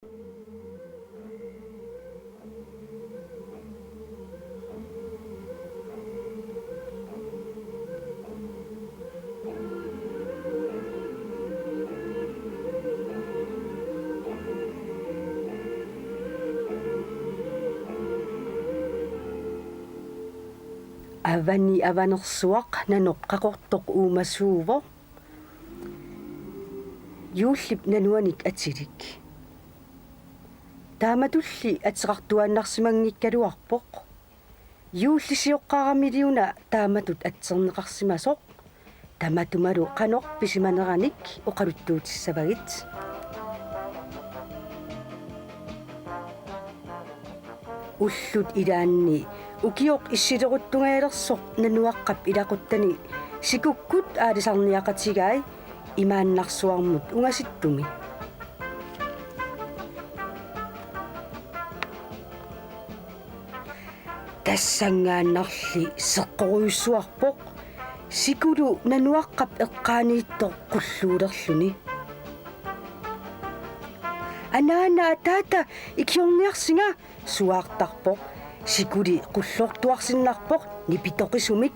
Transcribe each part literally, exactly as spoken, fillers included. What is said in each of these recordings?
Avani avanersuaq nanoq qaqortoq uumasuuvoq. Juullip nanuanik atilik. Taamatulli ateqartuaannarsimanngikkaluarpoq. Juulli sioqqaaramiliuna taamatut atserneqarsimasoq. Tamatumalu qanoq pisimaneranik oqaluttuutissavagit. Ullut ilaanni ukioq issileruttungajalersoq Nanuaqqap ilaquttani sikukkut aalisarniaqatigai imaannarsuarmut ungasittumi. Tassanngaannarli seqqorujussuarpoq sikulu Nanuaqqap eqqaaniittoq qulluulerluni. Anaana, ataata, ikiorniarsinga, suaartarpoq sikuli qullortuarsinnarpoq nipitoqisumik.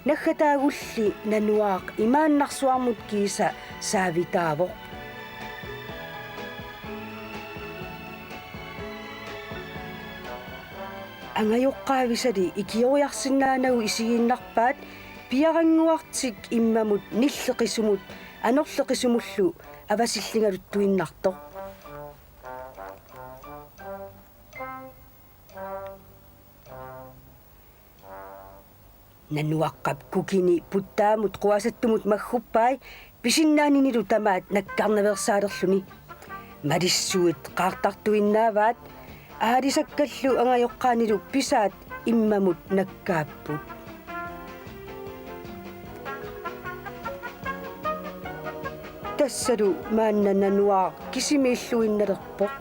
Naggataagulli Nanuaaq imaannarsuarmut kiisa saavitaavoq. Angajoqqaavisali ikioriarsinnaanagu isigiinnarpaat piarannguartik immamut nilleqisumut anorleqisumullu avasilligaluttuinnartoq. Nanuaqqap kukini puttaamut quasattumut magguppai pisinnaaninilu tamaat nakkarnaveersaalerluni. Malissuit qaartartuinnaavaat aalisakkallu angajoqqaanilu pisaat immamut nakkaapput. Tassalu maanna Nanuaaq kisimiilluinnalerpoq.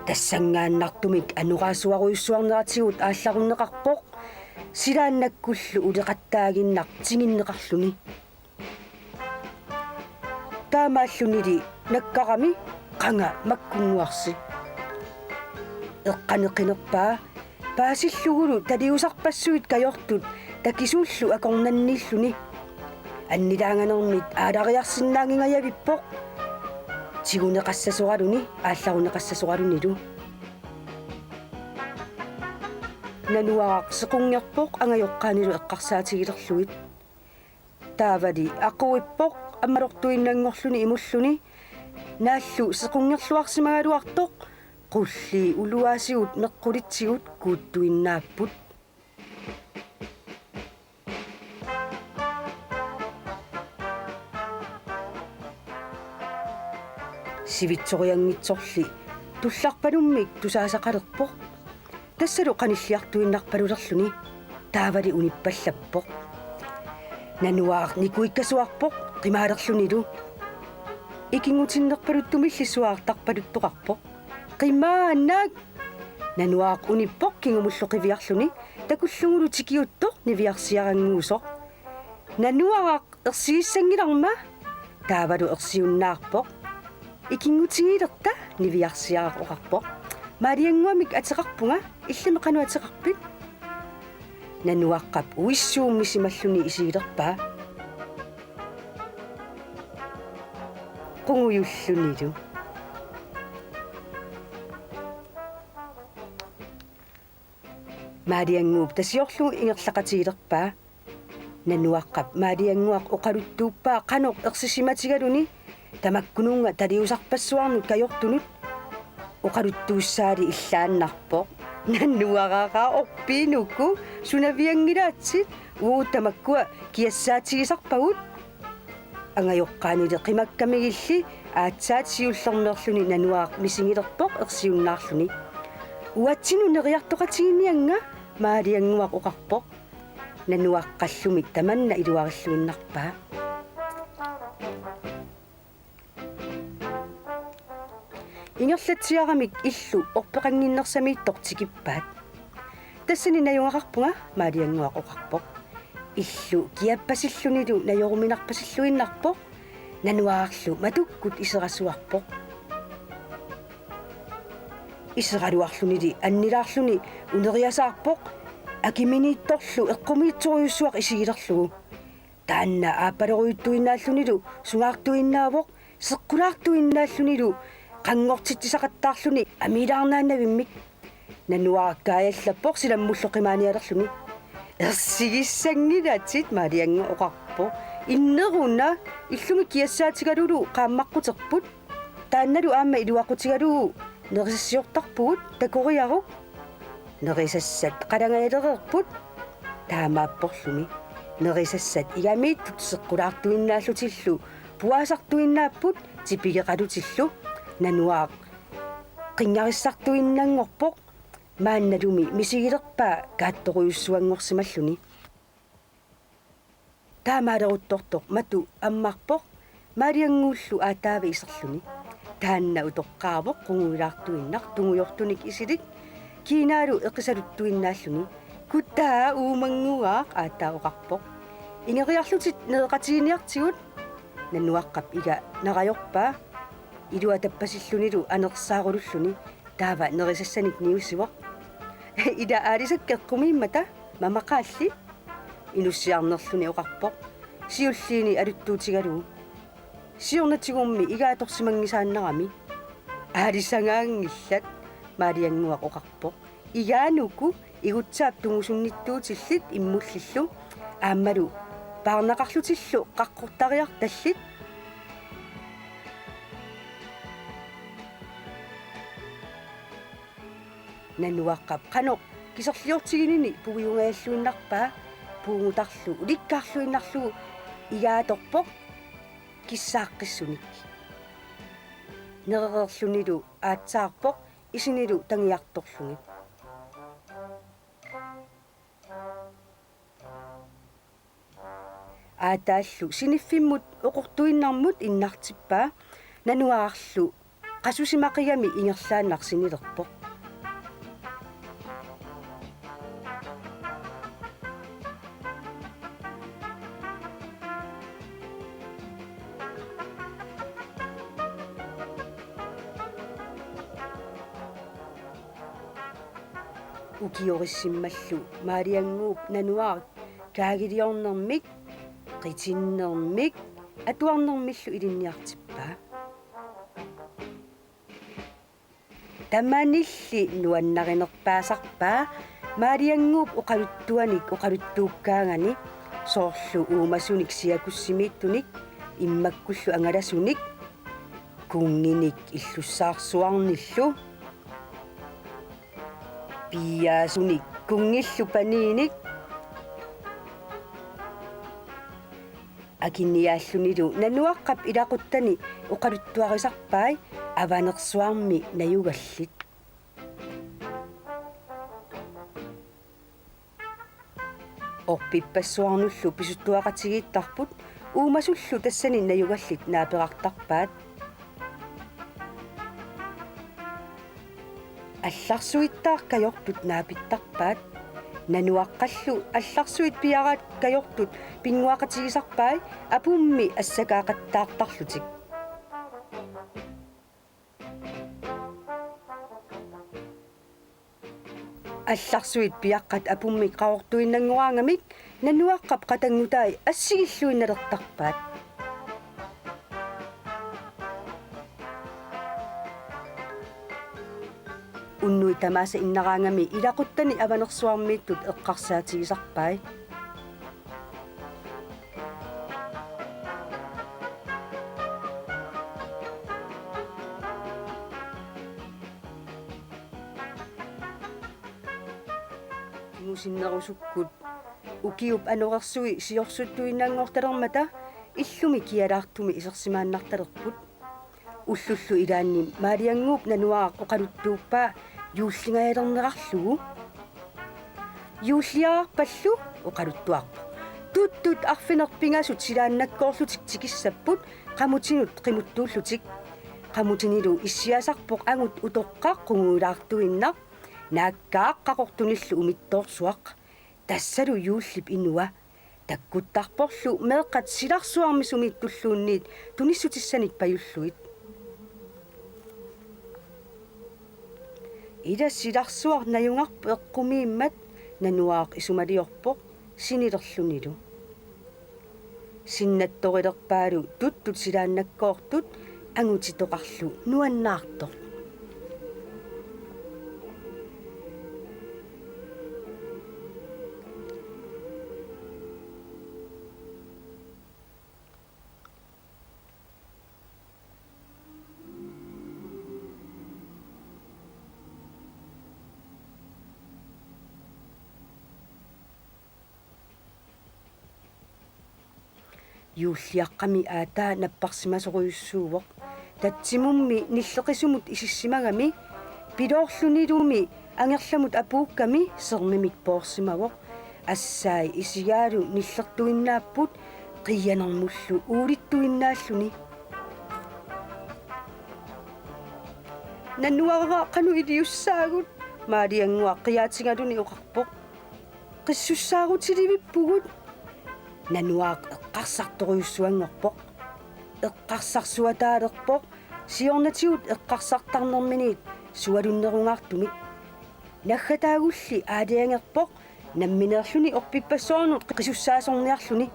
Tassanngaannartumik anoraasuarujussuarneratigut aallarunneqarpoq, silaannakkullu uleqattaaginnaq tinginneqarluni. Taamaallunili nakkarami qanga makkunnguarsi. Eqqaneqinerpaa paasillugulu taliusarpassuit kajortut takisuullu akornanniilluni. Annilaanganermit aalariarsinnaanngingajavippoq. Tiguneqassasoraluni, aallarunneqassasoralunilu. Nanuaraq sequnngerpoq angajoqqaanilu eqqarsaatigilerlugit. Taavali aquippoq ammalortuinnanngorluni imulluni. Naallu sequnngerluarsimagaluartoq qullii uluaasigut meqqulitsigut kuuttuinnaapput. Sivitsorianngitsorli tullarpalummik tusaasaqalerpoq. Tassalu qanilliartuinnarpalulerluni. Taavali unippallappoq. Nanuaraq nikuikkasuarpoq qimaalerlunilu. Ikinngutinnerpaluttumilli suaartarpaluttoqarpoq: Qimaanak! Nanuaraq unippoq kingumullu qiviarluni, takullugulu tikiuttoq niviarsiarannguusoq. Nanuaraq, ersigissanngilarma? Taavalu ersiunnaarpoq. Ikinngutigilerta, niviarsiaraq oqarpoq. Maaliannguamik ateqarpunga, illimmi qanoq ateqarpit? Nanuaqqap uissuummisimalluni isigilerpaa. Qungujullunilu. Maaliannguup tasiorlugu ingerlaqatigilerpaa. Nanuaqqap Maaliannguaq oqaluttuuppaa qanoq ersisimatigaluni tamakkununnga taliusarpassuarnut kajortunut. Oqaluttuussaali illaannarpoq: Nanuaraq, orpiinuku, sunavianngilaatsit, uagut tamakkua kiassaatigisarpagut. Angajoqqaanili qimakkamigilli aatsaat siullermeerluni Nanuaraq misigilerpoq ersiunnaarluni. Uatsinnut neriartoqatigiinniannga, Maaliannguaq oqarpoq. Nanuaqqallumi tamanna iluarilluinnarpaa. Ingerlatsiaramik illu orpeqannginnersamiittoq tikippaat. Tassani najugaqarpunga, Maaliannguaq oqarpoq. Illu kiappasillunilu najoruminarpasilluinnarpoq, Nanuararlu matukkut iserasuarpoq. Iseraluarlunili annilaarluni uneriasaarpoq, akiminiittorlu eqqumiitsorujussuaq isigilerlugu. Taanna aappalerujuttuinnaallunilu sungaartuinnaavoq, seqqulaartuinnaallunilu qanngortitsisaqattaarluni amiilaarnaannavimmik. Nanuaraq kaajallappoq silammullu qimaanialerluni. Ersigissanngilatit, Maaliannguup oqarpoq. Inneruna, illumi kiassaatigalugu qaammaqquterput. Taannalu aamma iluaqutigalugu nerisassiortarpugut, takoriaruk. Nerisassat qalangajalereerput. Taamaapporlumi. Nerisassat igamiittut seqqulaartuinnaallutillu puasartuinnaapput tipigeqalutillu. Nanuaraq qinngarissartuinnanngorpoq, maannalumi misigilerpaa kaattorujussuanngorsimalluni. Taamaaleruttortoq matu ammarpoq, Maaliannguullu aataava iserluni. Taanna utoqqaavoq qungujulaartuinnaq tungujortunik isilik, kiinaalu eqisaluttuinnaalluni. Kutaa Uumannguaaq, aataa oqarpoq. Ingeriarlutit nereqatiginiartigut. Nanuaqqap iga narajorpaa. Ilua tappasillunilu anersaarululluni, taava nerisassanik niusivoq. Ila aalisakka eqqumiimmata, mamaqaalli, inussiarnerluni oqarpoq, siulliini aluttuutigalugu. Siornatigummi igaatorsimanngisaannarami. Aalisagaanngillat, Maaliannguaq oqarpoq. Igaanuku igutsaap tungusunnittuutillit immullillu, aammalu paarnaqarlutillu qaqqortariartallit. Nanuaqqap qanoq kiserliortiginini puigungajalluinnarpaa, puugutarlu ulikkaarluinnarlugu igaatorpoq kissaaqqissunik. Nerereerlunilu aatsaarpoq isinilu tangiartorlugit. Aataallu siniffimmut oqortuinnarmut innartippaa, Nanuararlu qasusimaqigami ingerlaannaq sinilerpoq. Ukiorissimmallu Maaliannguup Nanuaraq kaagiliornermik, qitinnermik, atuarnermillu ilinniartippaa. Tamanilli nuannarinerpaasarpaa Maaliannguup oqaluttuanik oqaluttuukkaangani, soorlu uumasunik siakussimiittunik, immakkullu angalasunik, kunnginik illussaarsuarnillu, piiaasunik kunngillu paniinik. Akiniaallunilu Nanuaqqap ilaquttani oqaluttuarisarpai Avanersuarmi najugallit. Orpippassuarnullu pisuttuaqatigiittarput, uumasullu tassani najugallit naaperartarpaat. Allarsuittaaq kajortut naapittarpaat. Nanuaqqallu allarsuit piaraat kajortut pinnguaqatigisarpai apummi assakaaqattaartarlutik. Allarsuit piaqqat apummik qaqortuinnanngoraangamik Nanuaqqap qatanngutai assigilluinnalertarpaat. Unnuit tamaasa innaraangami ilaquttani Avanersuarmiittut eqqarsaatigisarpai. Kingusinnerusukkut ukiup anorersui siorsuttuinnanngortalermata illumi kialaartumi isersimaannartalerput. Ullullu ilaanni Maaliannguup Nanuaraq oqaluttuuppaa juullingajalernerarlugu. Juulliarpallu oqaluttuarpoq. Tuttut arfineq-pingasut silaannakkoorlutik tikissapput qamutinut qimuttuullutik. Qamutinilu issiasarpoq angut utoqqaq qungujulaartuinnaq, naakkaaq qaqortunillu umittoorsuaq. Tassalu juullip inua. Takkuttarporlu meeqqat silarsuarmi sumiittulluunniit tunissutissanik pajullugit. Ila silarsuaq najugarput eqqumiimmat Nanuaaq isumaliorpoq sinilerlunilu. Sinnattorilerpaalu tuttut silaannakkoortut angutitoqarlu nuannaartoq. Juulliaqqami aataa napparsimasorujussuuvoq. Tatsimummi nilleqisumut isissimagami piloorlunilumi angerlamut apuukkami sermimik poorsimavoq. Assai isigaalu nillertuinnaapput qiianermullu uulittuinnaalluni. Nanuara qanoq iliussaagut, Maaliannguaq qiaatigaluni oqarpoq. Qissussaarutilivippugut. Nanuaaq eqqarsartorujussuanngorpoq. Eqqarsarsuataalerpoq siornatigut eqqarsartarnerminiit sualunnerungaartumik. Naggataagulli aalajangerpoq nammineerluni orpippassuarnut qisussaasorniarluni.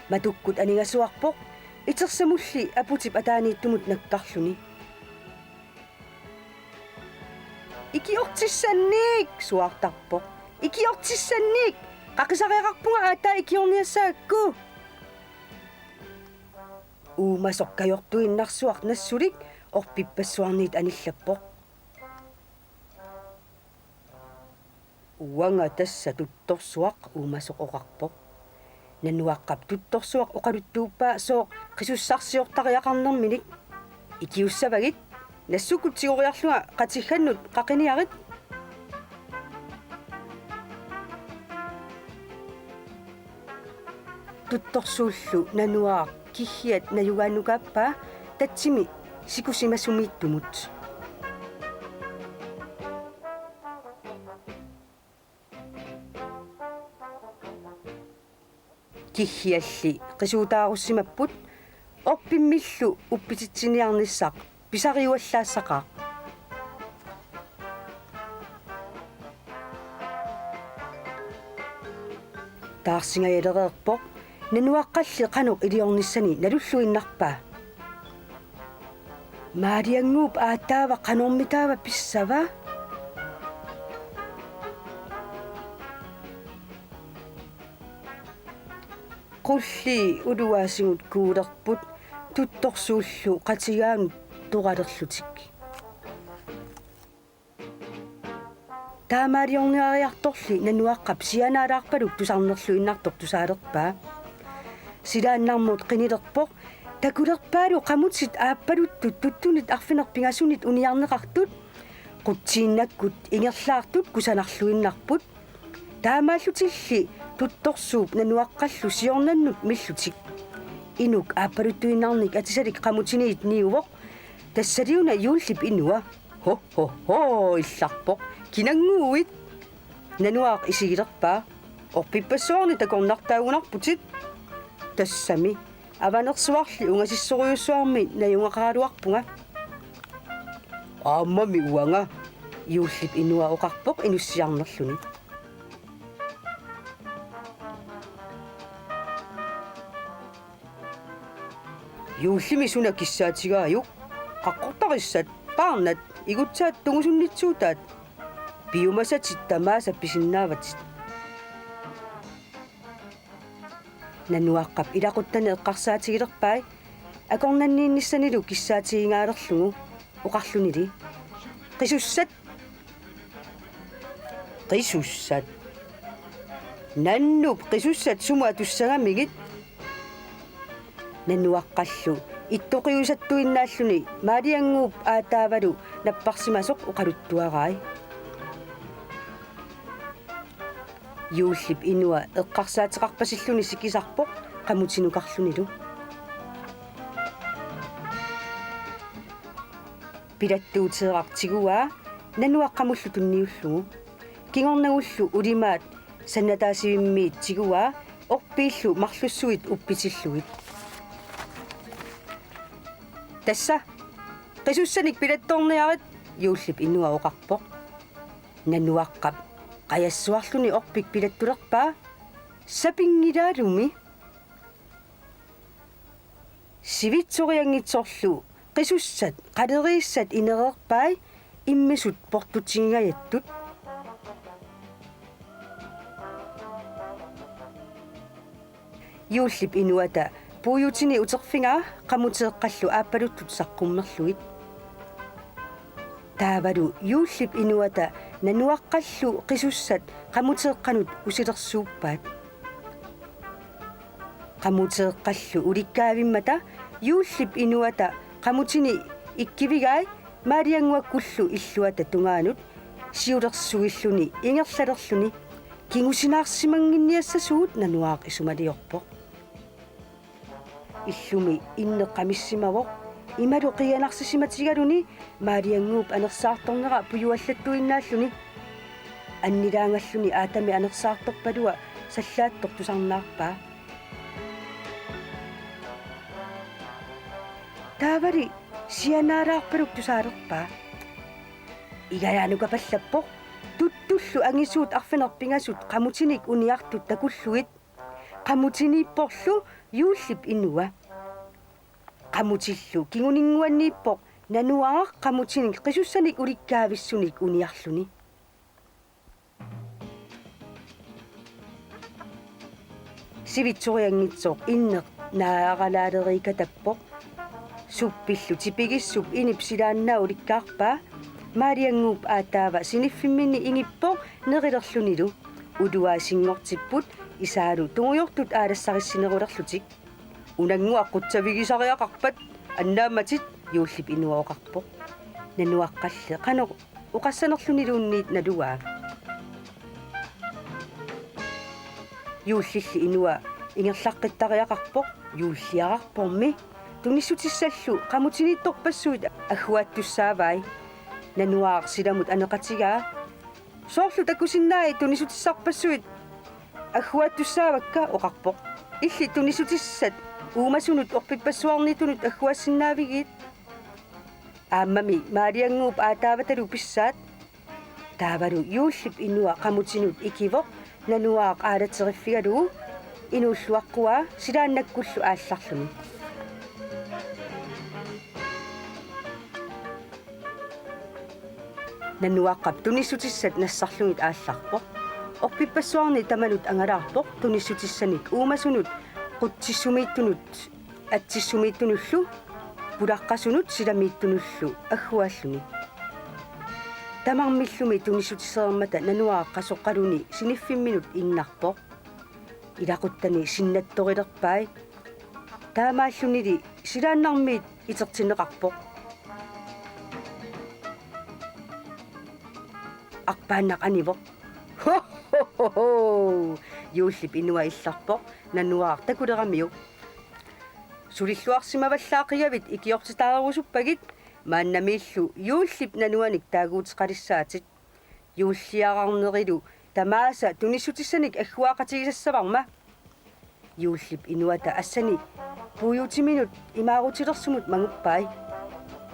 Matukkut aningasuarpoq itersamulli aputip ataaniittumut nakkarluni. Ikiortissannik, suaartarpoq. Ikiortissannik! Qaqisariaqarpunga aatsaat ikiorniassagakku. Uumasoq kajortuinnarsuaq nassulik orpippassuarniit anillappoq. Uanga tassa tuttorsuaq, uumasoq oqarpoq. Nanuaqqap tuttorsuaq oqaluttuuppaa sooq qisussarsiortariaqarnerminik. Ikiussavagit, nassukkut tigoriarlunga qatiggannut qaqiniarit. Tuttorsuullu Nanuaaq kiggiat najugaannukaappaa tatsimi sikusimasumiittumut. Kiggialli qisuutaarussimapput orpimmillu uppititsiniarnissaq pisariuallaassaqaaq. Taarsingajalereerpoq Nanuaqqalli qanoq iliornissani nalulluinnarpaa. Maaliannguup aataava qanormitaava pissava? Qullii uluaasigut kuulerput tuttorsuullu qatigaanut toralerlutik. Taamaaliorniariartorli Nanuaqqap sianaalaarpaluk tusarnerluinnartoq tusaalerpaa. Silaannarmut qinilerpoq, takulerpaalu qamutit aappaluttut tuttunit arfineq-pingasunit uniarneqartut, qutsiinnakkut ingerlaartut kusanarluinnarput. Taamaallutilli tuttorsuup Nanuaqqallu siornannut millutik. Inuk aappaluttuinnarnik atisalik qamutiniit niuvoq. Tassaliuna Juullip inua. Ho, ho, ho, illarpoq. Kinannguuit? Nanuaaq isigilerpaa. Orpippassuarni takornartaagunarputit. Tassami. Avanersuarli ungasissorujussuarmik najugaqaraluarpunga. Aammami uanga, Juullip inua oqarpoq inussiarnerluni. Juullimi suna kissaatigaajuk? Qaqqortarissat, paarnat, igutsaat tungusunnitsuutaat. Piumasatit tamaasa pisinnaavatit. Nanuaqqap ilaquttani eqqarsaatigilerpai akornanniinnissanilu kissaatigingaalerlugu oqarlunili: Qisussat. Qisussat. Nannup qisussat sumut atussagamigit? Nanuaqqallu ittoqiusattuinnaalluni Maaliannguup aataavalu napparsimasoq oqaluttuarai. Juullip inua eqqarsaateqarpasilluni sikisarpoq qamutinukarlunilu. Pilattuuteeraq tiguaa Nanuaq qamullu tunniullugu. Kingornagullu ulimaat sannataasivimmiit tiguaa orpiillu marlussuit uppitillugit. Tassa, qisussanik pilattorniarit, Juullip inua oqarpoq. Nanuaqqap qajassuarluni orpik pilattulerpaa, sapinngilaarlumi. Sivitsorianngitsorlu qisussat qaleriissat inereerpai immisut portutigigajattut. Juullip inuata puiutini uterfigaa qamuteeqqallu aappaluttut saqqummerlugit. Taavalu Juullip inuata nanuaqqallu qisussat qamuteeqqanut usilersuuppaat. Qamuteeqqallu ulikkaavimmata Juullip inuata qamutini ikkivigai Maaliannguakkullu illuata tungaanut siulersuilluni ingerlalerluni. Kingusinaarsimannginniassasugut, Nanuaaq isumaliorpoq. Illumi inneq qamissimavoq, imalu qiianarsisimatigaluni Maaliannguup anersaartornera pujuallattuinnaalluni. Annilaangalluni aatami anersaartorpalua sallaattoq tusarnaarpaa. Taavali sianaalaarpaluk tusaalerpaa. Igalaanukapallappoq, tuttullu angisuut arfineq-pingasut qamutinik uniartut takullugit. Qamutiniipporlu Juullip inua. Qamutillu kinguninnguanniippoq Nanuaaq qamutinik qisussanik ulikkaavissunik uniarluni. Sivitsorianngitsoq inneq naaralaaleriikatappoq. Suppillu tipigissup inip silaannaa ulikkaarpaa. Maaliannguup aataava siniffimminni ingippoq nerilerlunilu. Uluaa sinngortipput isaalu tungujortut aalassarissinerulerlutik. Unannguaq qutsavigisariaqarpat annaammatit, Juullip inua oqarpoq. Nanuaqqalli qanoq oqassanerluniluunniit naluaa. Juullilli inua ingerlaqqittariaqarpoq, juulliararpormi. Tunissutissallu qamutiniittorpassuit agguaattussaavai. Nanuaaq silamut aneqatigaa. Soorlu takusinnaapput tunissutissarpassuit agguaattussaavakka, oqarpoq. Illit tunissutissat uumasunut orpippassuarniittunut agguaassinnaavigiit? Aammami Maaliannguup aataavatalu pissaat. Taavalu Juullip inua qamutinut ikivoq, Nanuaaq aalateriffigalugu inuulluaqquaa silaannakkullu aallarluni. Nanuaqqap tunissutissat nassarlugit aallarpoq. Orpippassuarni tamanut angalaarpoq tunissutissanik uumasunut qutsissumiittunut, atsissumiittunullu, pulaqqasunut silamiittunullu agguaalluni. Tamarmillumi tunissutisereermata Nanuaaq qasoqqaluni siniffimminut innarpoq. Ilaquttani sinnattorilerpai. Taamaallunili silaannarmiit itertinneqarpoq. Arpaannaq anivoq. Ho, ho, ho, ho! Juullip inua illarpoq, Nanuaaq takuleramiuk. Sulilluarsimavallaaqigavit ikiortitaarusuppagit, maannamiillu Juullip Nanuanik taaguuteqalissaatit. Juulliararnerilu tamaasa tunissutissanik agguaaqatigisassavarma. Juullip inuata assani puiutiminut imaarutilersumut manguppai.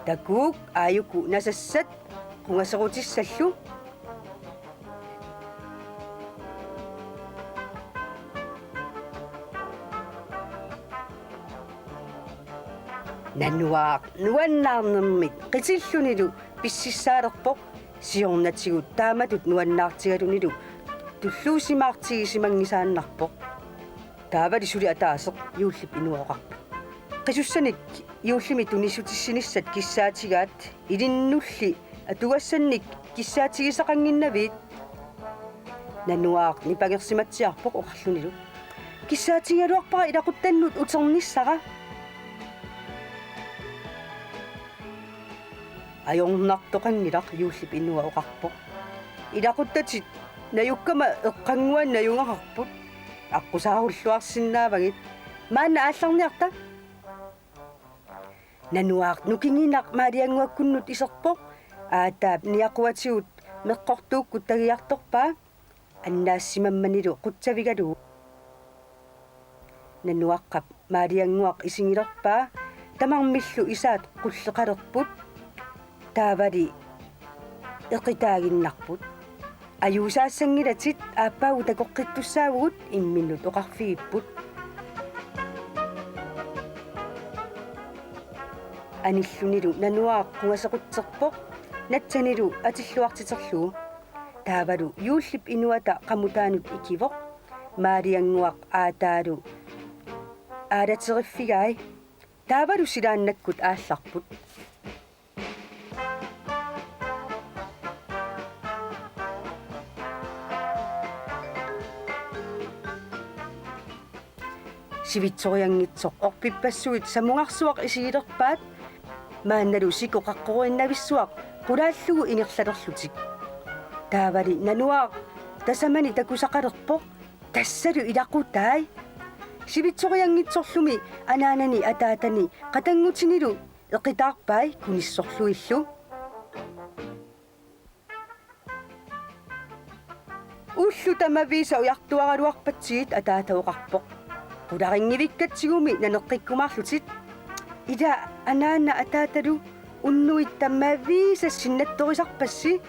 Takuuk, aajuku nasassat qungaserutissallu. Nanuaaq nuannaarnermik qitillunilu pississaalerpoq, siornatigut taamatut nuannaartigalunilu tulluusimaartigisimanngisaannarpoq. Taavali suli ataaseq, Juullip inua oqarpoq. Qisussanik Juullimi tunissutissinissat kissaatigaat, ilinnulli atugassannik kissaatigisaqannginnaviit? Nanuaaq nipangersimatsiarpoq oqarlunilu: Kissaatigigaluarpara ilaquttannut uternissara. Ajornartoqanngilaq, Juullip inua oqarpoq. Ilaquttatit najukkama eqqannguani najugaqarput. Aqqusaarulluarsinnaavagit. Maanna aallarniarta. Nanuaaq nukinginaq Maaliannguakkunnut iserpoq. Aataap niaquatigut Meqqortuukkut tagiartorpaa annaassimammanilu qutsavigalugu. Nanuaqqap Maaliannguaq isigilerpaa tamarmillu isaat qulleqalerput. Taavali eqitaaginnarput. Ajuusaassanngilatit, aappaagu takoqqittussaavugut, imminnut oqarfigipput. Anillunilu Nanuaaq qungasequtserpoq, natsanilu atilluartiterlugu. Taavalu juullip inuata qamutaanut ikivoq. Maaliannguaq aataalu aalateriffigai. Taavalu silaannakkut aallarput. Sivitsorianngitsoq orpippassuit samungarsuaq isigilerpaat, maannalu sikoqaqqoriinnavissuaq qulaallugu ingerlalerlutik. Taavali Nanuaaq tasamani takusaqalerpoq, tassalu ilaqutai. Sivitsorianngitsorlumi anaanani ataatani qatanngutinilu eqitaarpai kunissorlugillu. Ullut tamaviisa ujartuaraluarpatsigit, ataata oqarpoq: Qularinngivikkatsigumi naneqqikkumaarlutit. Ila anaana ataatalu unnuit tamaviisa sinnattorisarpassi.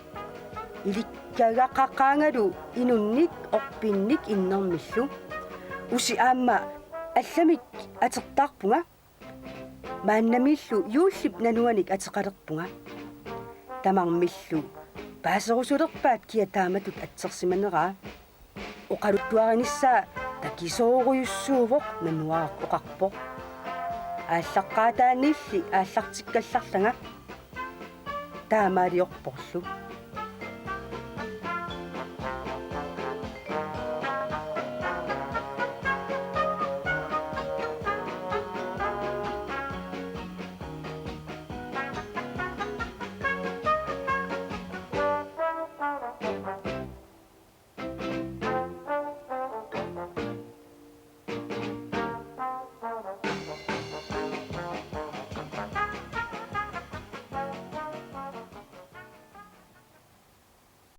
Ilikkagaqaqaangalu inunnik orpinnik innermillu. Usi aamma allamik atertaarpunga. Maannamiillu juullip nanuanik ateqalerpunga. Tamarmillu paaserusulerpaat kia taamatut atsersimaneraa. Oqaluttuarinissaa takisoorujussuuvoq, Nanuaaq oqarpoq. Aallaqqaataaniilli aallartikkallarlanga. Taamaaliorporlu.